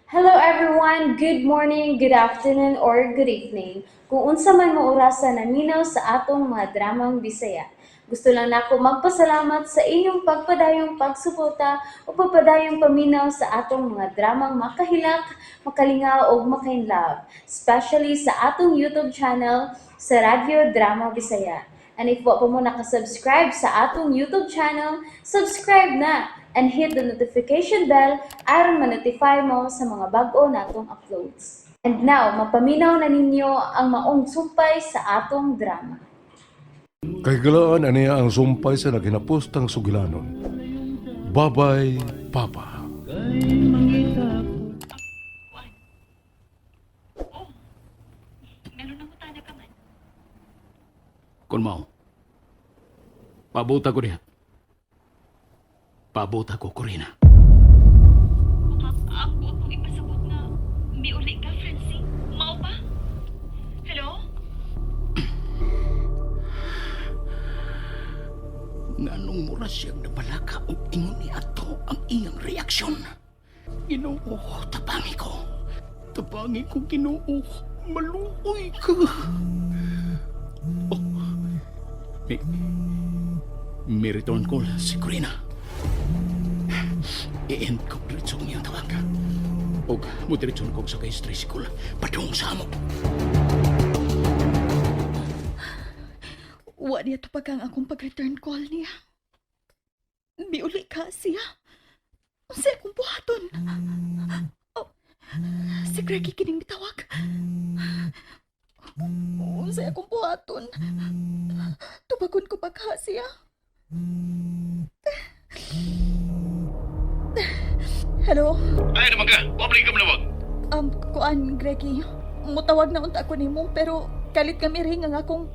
Hello everyone! Good morning, good afternoon, or good evening. Kung unsa man mo orasa naminaw sa atong mga dramang Bisaya. Gusto lang nako magpasalamat sa inyong pagpadayong pagsuporta o pagpadayong paminaw sa atong mga dramang makahilak, makalingaw ug makainlove, especially sa atong YouTube channel sa Radyo Drama Bisaya. And if wa pa mo nakasubscribe sa atong YouTube channel, subscribe na and hit the notification bell aron ma-notify mo sa mga bag-o natong uploads. And now, mapaminaw na ninyo ang maong sumpay sa atong drama. Kahigalaan aniya ang sumpay sa naghinapostang sugilanon. Babay, Papa. Kun mao. Pabuta ko diha. Pabuta ko, Corina. Ako akong ipasabot nga miuli ka, Francine. Mao ba? Hello? Nganong mura siyang nabalaka og ingon ni ato ang iyang reaksyon. Ginoo, tabangi ko. Tabangi ko, Ginoo. Maluoy ka. Oh, may return call si Corina. I-end ko diretso ang iyang tawag. Og mo diretso na ko sa kay tricycle. Padung sa amo. Wa niya tupagang akong pag-return call niya. Miuli ka siya. Unsa akong buhaton? Oh, si Greggy kining mitawag. Unsa akong buhaton? Tubagon ko pa ka siya. Hello? Ay naman ka, wabli ka manawag. Kuan, Greggy. Mutawag na unta ko nimo pero kalit kami ring ang akong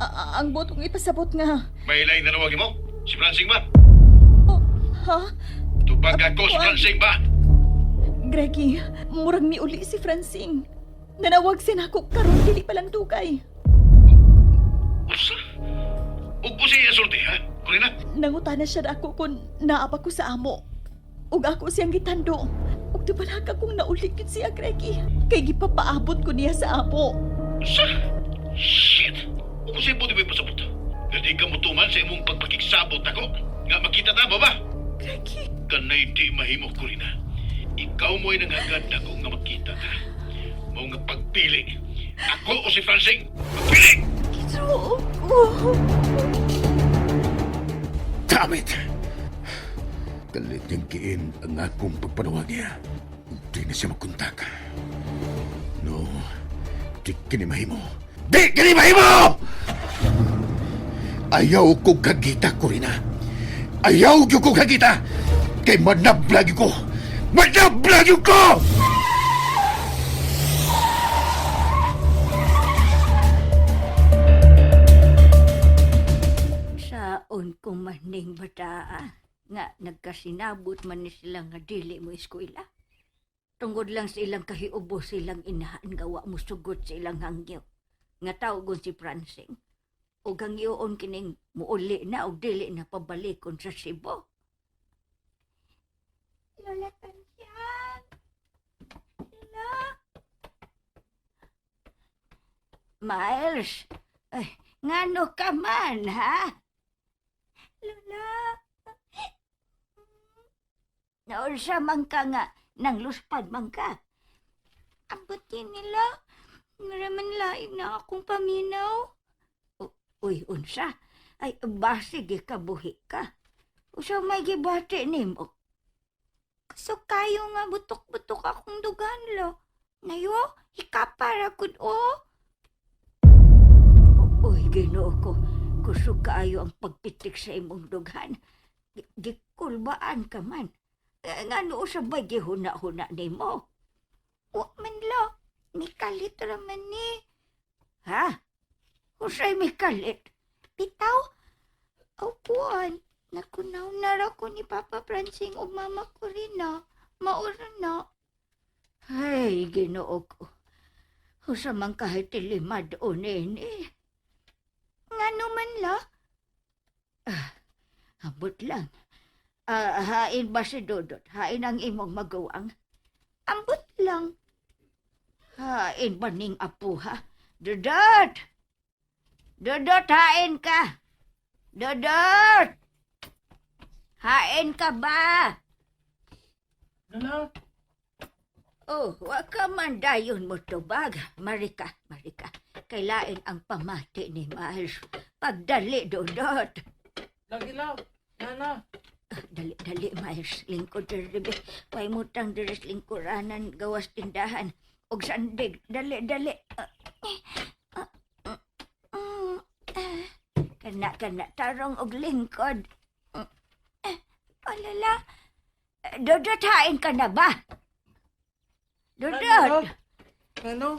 ang botong ipasabot nga. May laing nanawag mo? Si Francing ba? Oh, ha? Tubag ako si Kuan. Francing ba? Greggy, murag miuli si Francine. Nanawag siya nako karon dili pa lang dugay. Usa? Ug usa iya sulti ha? Corina? Nangutana siya na ako kung naa pa ko sa amo. Ug ako siyang gitando. Ug dubalaka kung nauli gyud siya, Greggy. Kay gipapaabot ko niya sa amo. Usa? Shit! Ug usa mo di ba pasabot? Nga di ka mutuman sa imong pagpakigsabot ako. Nga makita ta ba ba? Greggy, Kanay di mahimo, Corina. Ikaw mo'y nanghagad ako nga makita ta. Mao nga pagpili. Ako o si Francing? Pagpili! Ginoo ko. Damn it! Kalit niyang kiin ang akong pagpanawag niya. Hindi na siya magkontak. No, di kini mahimo. Di kini mahimo! Ayaw ko gagita, Corina. Ayaw gyud ko gagita! Kay manablag ko! Manablag ko! Saon ko maning bataa nga nagkasinabot man ni sila nga dili mo eskwela. Tungod lang sa ilang kahiubo silang inahan gawa mo sugot sa ilang hangyo. Nga tawgon si Francing. O hangyoon kining muuli na o dili na pabalikon sa Cebu. Lola Tansyang! Lola! Miles! Ay, ngano ka man, ha? Lola. Naunsa man ka nga, nang luspad man ka. Abot din nila. Naraman lain na akong paminaw. Uy, unsa? Ay, basig ikabuhi ka. Usa may gibati nimo. Kaso kayo nga butok-butok akong dugan, lo. Nayo, ikapara gud o. Uy, Ginoo ko. Kusog kaayo ang pagpitik sa imong dughan. Gikulbaan ka man. Eh, ngano usabay gihuna-huna nimo? Wa man lo. Mikalit ra man ni. Ha? Usay mikalit? Bitaw? Aw, Nakunaw na ra ko ni Papa Francing ug Mama Corina. Maura na. Ay, Ginoo ko. Usa man kahit tilimad o nene. Ngano man la? Ah, abot lang. Ah, hain ba si Dodot? Hain ang imong maguwang? Ambot lang. Hain ba ning apo ha? Dudot! Dudot, hain ka! Dudot! Hain ka ba? Lala, Oh, wa ka man dayon mo tubag. Marika, Marika. Kailain ang pamati ni Miles. Pagdali, Dudot. Lagi lang. Nana. Dali, dali, Miles. Lingkod diri, be. Paimutang diri sa lingkuranan, gawas tindahan. Og sandig. Dali, dali. Ah, ah, ah. Kana, kana, tarong og lingkod. Alala. Dudot, hain ka na ba? Dudot! Ano?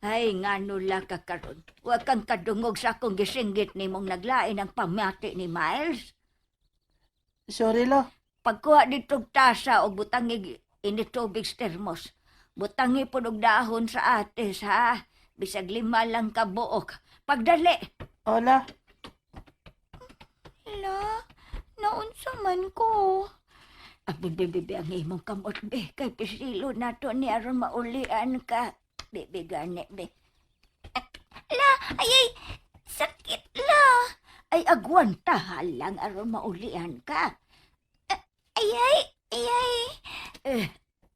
Ay, ngano la ka karon. Wa kang kadungog sa akong gisinggit nimong naglain ang pamati ni Miles. Sorry la. Pagkuha dito tasa o butangi ini tubig sa termos. Butangi pod og dahon sa ates ha. Bisag lima lang ka buok. Pagdali. Hola. La, naunsa man ko. Abi, bibi, bi, ang imong kamot, be. Kay pisilo na to ni aron maulian ka. Bibi, gani, be. La, ay ay, sakit la. Ay, agwanta lang aron maulian ka. Ay ay, ay ay. Eh,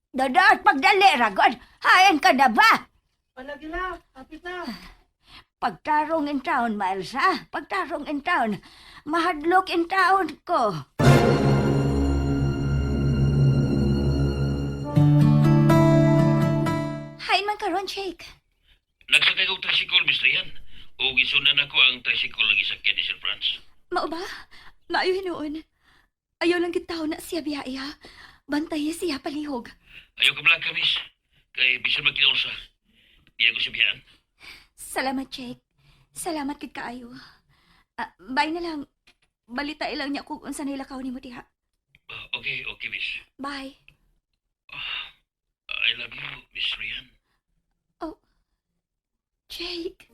Dadaat pagdali, Ragon. Hayan ka na ba? Palagi la. Kapit na. Pagtarong in town, Miles, ha? Pagtarong in town. Mahadlok in town ko. Hain man karon, Jake. Nagsakay og tricycle, Miss Rian. O gisunan ako ang tricycle lagi sakyan ni Sir Franz. Mao ba? Maayo hinuon. Ayaw lang gid na siya biyaya. Bantay siya palihog. Ayaw ka bala ka, miss. Kay bisan magkinaunsa. Iya ko siya. Salamat, Jake. Salamat gid kaayo. Ah, bye na lang. Balita ilang niya kung unsa nila kaw nimo diha. Okay, okay, miss. Bye. I love you, Miss Rian. Oh, Jake.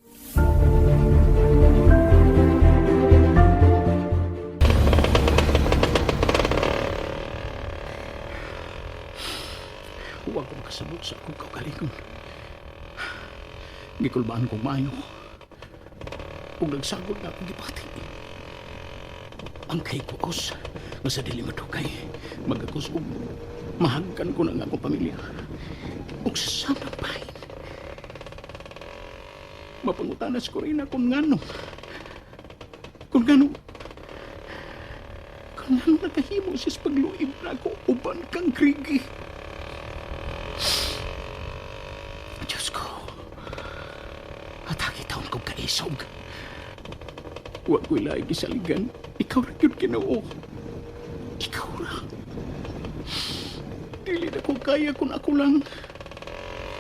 Huwag ko makasabot sa akong kaugalingon. Gikulbaan kong maayo. Ug nagsagod na akong gipati. Ang kay kuos nga sa dili madugay, magagos og mahagkan ko na ang akong pamilya. Ug sa samang bahin. Mapangutanas ko rin kung ngano. Kung ngano. Kung ngano nakahimo siya sa pagluib na ako uban kang krigi. Diyos ko. Atake taon kong kaisog. Huwag ko'y laing isaligan. Ikaw ra yun Ginoo. Ikaw ra. Dili na ko kaya kung ako lang.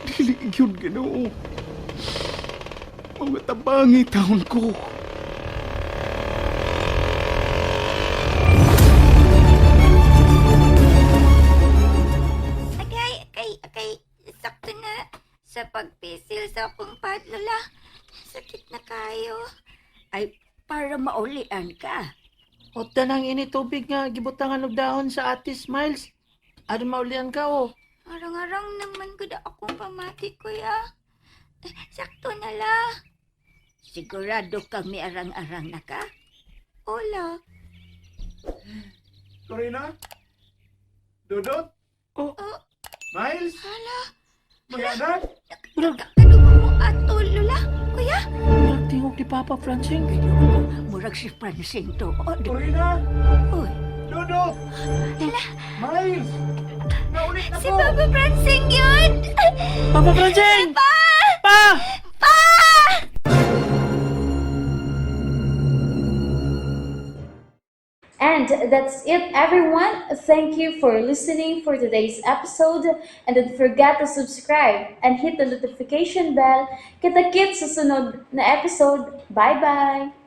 Dili yun Ginoo. Mga tabangi taon ko. Agay, agay, agay. Sakto na sa pagpisil sa akong padlola. Sakit na kayo. Ay, para maulian ka. Ot nang ini tubig nga gibutangan og dahon sa atis, Miles. Aron maulian ka oh. Arang-arang naman gud akong pamati, kuya. Eh, sakto na la. Sigurado kang may arang-arang na ka? Hola. Corina? Dudot? Oh. Miles? Hala. Mga anak? Murag, Kadungog mo ato, lola. Kuya. murag tingog ni Papa Francing. Murag si Francine tuod. Corina? Uy, Dudot? Miles? Naulit na Si ko! Papa Francing yun! Papa Francing! Pa! Pa! Pa! And that's it, everyone. Thank you for listening for today's episode. And don't forget to subscribe and hit the notification bell. Kita-kits sa sunod na episode. Bye-bye!